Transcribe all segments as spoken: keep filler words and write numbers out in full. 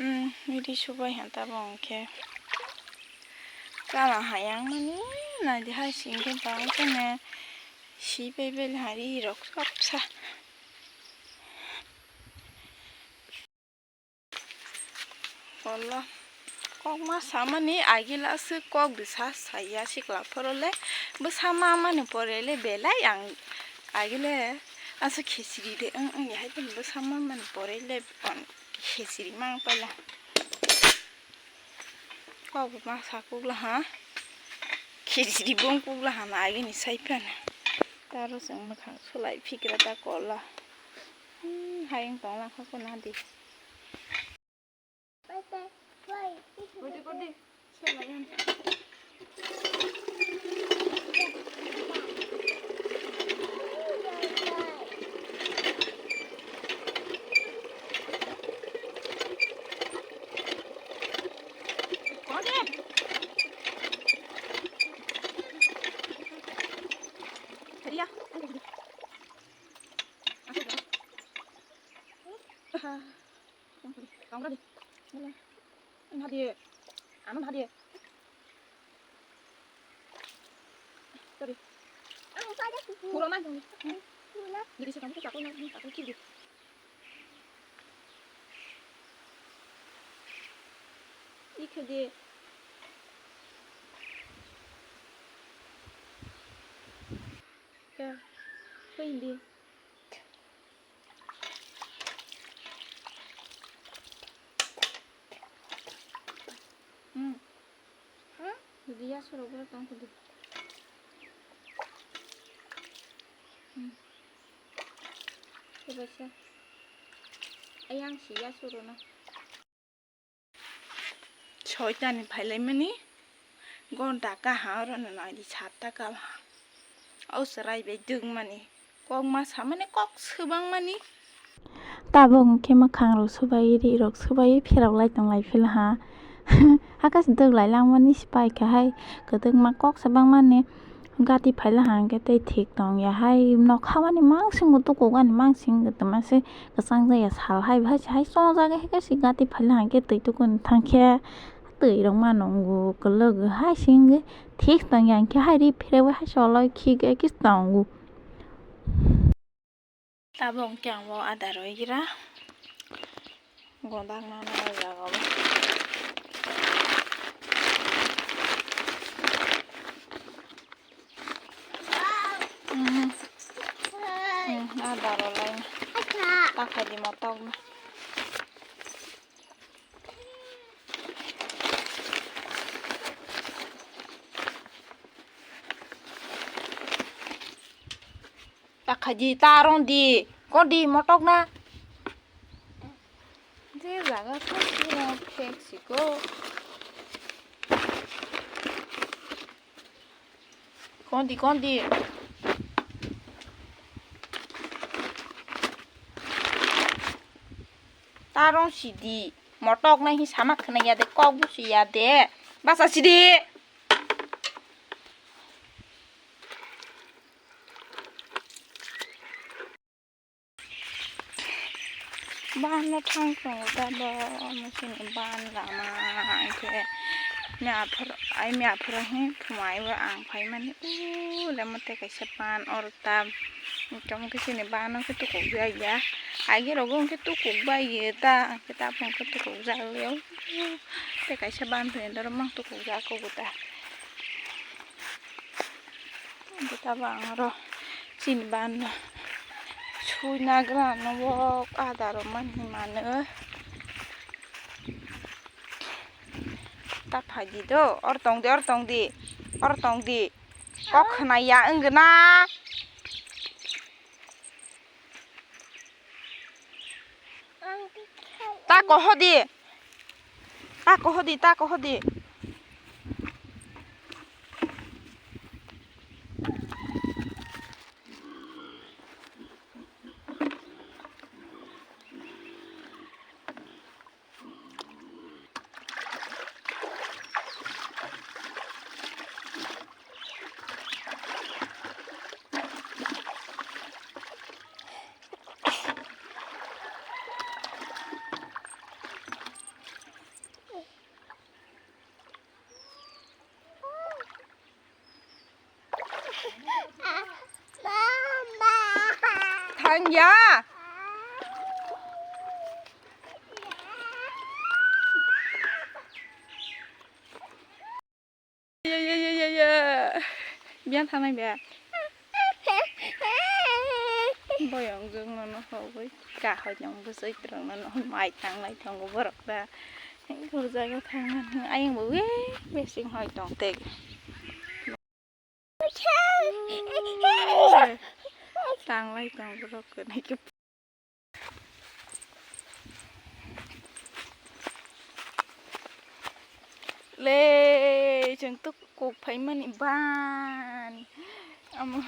Hmm, bidi subai ha tabok hwnkhe. Kala hayang mani naidi hai singkhe bang khe ne si bai bai hari rok sop sa. Wallah, kokma samani agila aswk kok bwsa saya sikla phoro le bwsa mamani pore le belai ang agile aswk khichiri de wng wng ya hai bwsa mamani pore le khechiri mang paila. Kok bo ma sakukla ha. Khejri bong kukla ha na agini sai phano. Taro chwng mwkhang sulai phikra ta kola. Hmm, hayung tongla kha ko na di. Hadi, ano hadi. Sorry. Pura man. Jadi sekarang kita takut nanti takut kiri. Ikha de. Ka, ko hindi. Di yasuro boro tong kudi. Hmm. Kebaisa. Ayang si yasuro na. Soitani phailaimani. Gonta kaha oro no nai di satta kaha. Au sarai bai dwngmani. Kokma samani kok swbangmani. Tabuk hwnkhe mwkhangrok swbai, rirok swbai pherok lai tonglai phila ha. Hakas dwk lai langmani swbai khe hai kwdwkma kok swbangmani gati phaila ha hwnkhe tei thik tongya hai. Nokha mani mansingbo tukuk ani mansing twma se kwchang jaya sal hai bahai se hai chongjak hai khe se gati phaila ha hwnkhe twi tukuni thangkhe twi rok ma nungo kwlwk hai se wngwi thik tongya hwnkhe hai ri pherwi hai choloi khigwi khe tongo. Tabuk hwnkhe ang o ada rwi gira. Godak nana o jaga o. Hmm. Hmm, ada rw lai. Takhai di motok no. Takhai di, ta rong di, ko di, motok na. Je jaga khe siro phek siko. Kondi, kondi. Ta rong sidi. Motok nai hi sama khna ya de, kok bu si ya de. Basa sidi. Ban no thang tongo ta bo, omo chini ban lama, hwnkhe miaphoro, ai miaphoro hi thumai bo ang phaimani, o lemo tei kaisa ban oro ta, tamo khe chini ban no khe tukuk jak ya, age rogo hwnkhe tukuk bai ya ta, hwnkhe ta bo hwnkhe tukuk jak ya, o tei kaisa ban thani doro mang tukuk jak o ta. Tabuk ang oro chini ban no sui nagra no wok ada rok mani mano. Ta phai di do, or tong di, or tong di, or tong di. Kok khna ya wng gana. Ta koho di. Ta koho di, ta koho di. Thang ya. Ye, ye, ye, ye, ye. Biyan thanai be. Boyong jwk no no hogwi kahai jong bwsai twrwng no no mai tanglai tongo borok da. Hurjago thangmani ayang bo we besing hoi tong tege. Tanglai tong borok kwnai khe. Le, chwng tok kok phaimani ban. Amo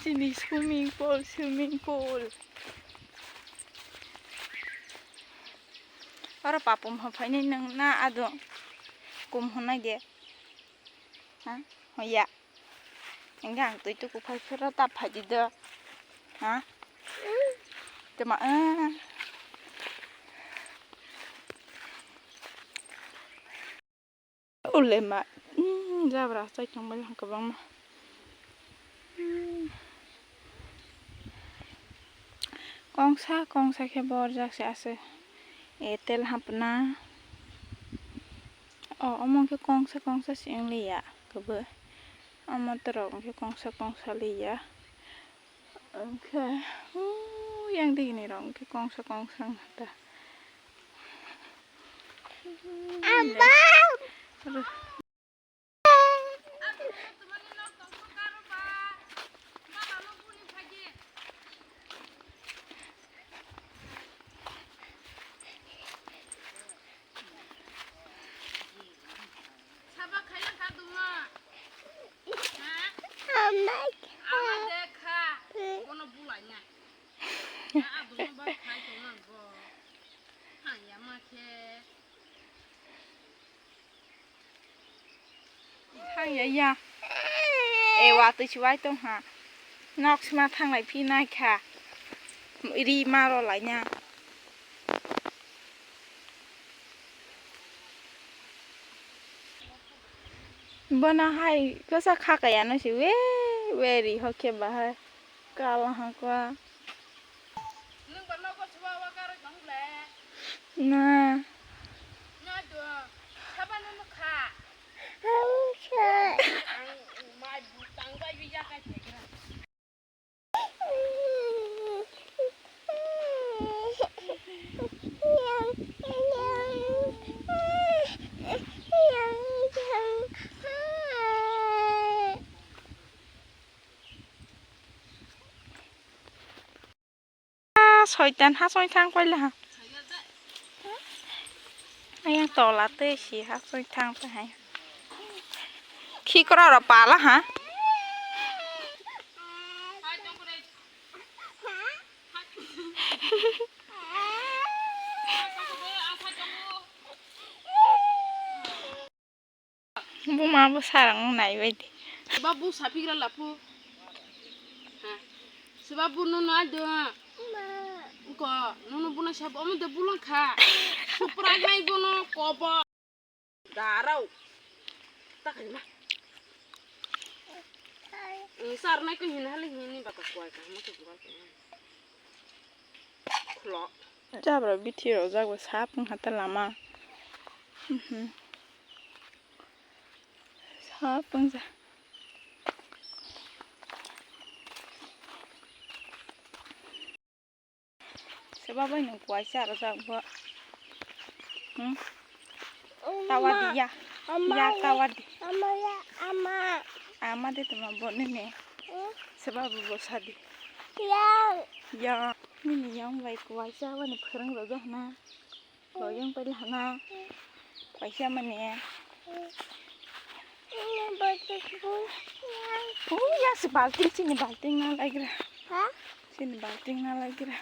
chini swimming pool, swimming pool. Oro papum ho phainai nang na ado kum honai de. Ha? Hoya. Hingke ang twi tuku phai phuru ta phai di do. Ha? Tama, eh. Ulema. Hmm, jabra chai tong bai lang kwbangma. Hmm. Kongsa, kongsa khe borjak se ase. Airtel hapna. O, omo khe kongsa, kongsa se wng liya. Kwbwi. Omo torok hwnkhe kongsa kongsa liya. Hwnkhe, uu, yang digini rok hwnkhe kongsa kongsa wngkha ta. Amba! Ya. E watwi si wai tong ha. Nok sima thanglai phi nai kha. Ri ma ro lai nya. Bono hai kosa kha kaya no si we we ri ho khe bahai. Kala ha kwa. Na. Ah, soitan ha soi thang paila ha. Ayang tola te si ha soi thang pa hai. Khikra ro pala ha. Buma bo sarang nai bai di. Babu sapigra lapu. Ha. Sebabu nono ado. Ko nono buna sab omo de bulang kha. Supra nai bono kobo. Darau. Takai ma. Sar nai ko hin hali hin ni bata kwai ka mo to bugal ka. Khlo. Jabra bithi rok jak bo sap wng ha ta lama. Mhm. Sap wng ja. Seba bai nung kuaisa rwjak bo. Hmm? Tawa di ya. Ya tawa di. Ama ya, ama. Ama de tuma bo nini. Hmm? Seba bo bo sadi. Yang. Ya. Nini yang bai kuaisa wani phwrwng rwjak na. Loyang pai lana. Kaisa mani. Uya si balting sini balting na lagira. Ha? Sini balting na lagira.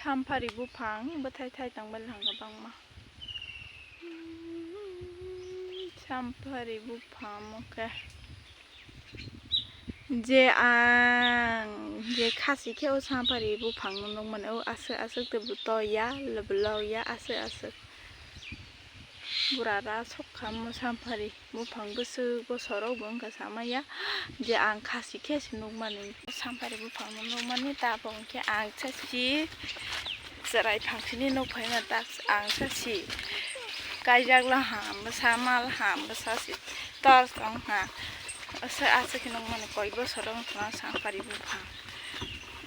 Samphari buphang bwthai thai tang bai langa bangma. Samphari buphang omo khe. Je ang je khasi khe o samphari buphang no nukmani o aswk aswk tei bo to ya lo ya aswk aswk. Bura ra sok kha mo samphari buphang bwswk bosor rok bo wngkha sama ya je ang khasi khe se nukmani samphari buphang no nukmani ta bo hwnkhe ang sa si. Chwrai phangsini nuk phaima ta ang sa si. Kaijak la ham bwsa mal ham bwsa si tor tong ha. Asa asa khe nuk mani koi bosor wng tong samphari buphang.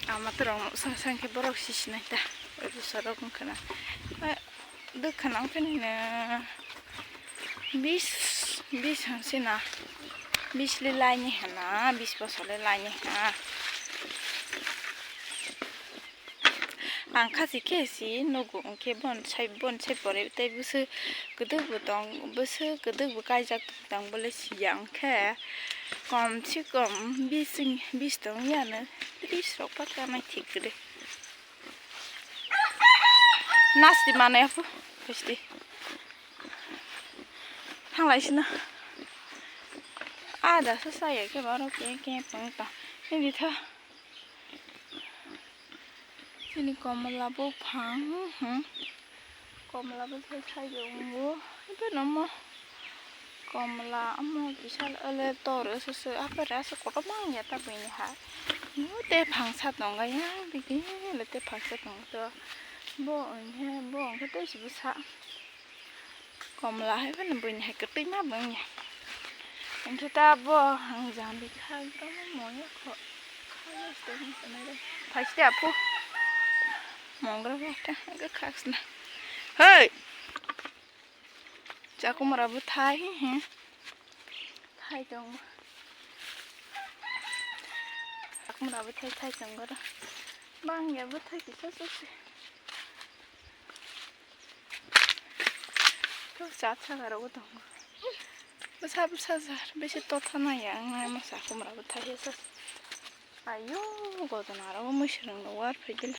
Ama torong sang sang khe borok si sinai ta. Koi bosor wng khna. Dukha nang phini na. Bis bis hangsi na. Bis le laini hana bis bosor le laini ha. Ang khasi khe si nugo hwnkhe bon sai bon sai pore tei bwswk kwdwkbo tong bwswk kwdwkbo kaijak tong bole siya hwnkhe kom se kom bis bis tong yano tris rok pa kanai thik kwrwi. Nasti manai aphu bisti thanglai sina ada sa saya khe baro khe khe pang ta hindi tha. Chini komla buphang, hmm, komla buphang thaiyo, abo no mo komla, amo kisa le tor, so, so, apere asa kotor ma ya ta buini ha. Mo te phangsa tongo ya, bigi le te phangsa tongo to. Bo, he, bo, ang khe tei si bwsa. Komla hai phano buini hai kwtwi ma bwngya. Hwnkhe ta bo ang jang bikha ekdom moya kho. Khayo siteni sanai de. Phaiste aphu. Mongra bo ta ga khaksna. Hei. Chakumara bo thai hi hi. Thai tong. Chakumara bo thai thai tong gora. Bangya bo thai kisa sose. Tok chat saka rok tongo. Bwsa bwsa jar bisi totha nai ang nai masa kumra bwthai ya sa. Ayo godona rok mui swrwng rok war phai gili.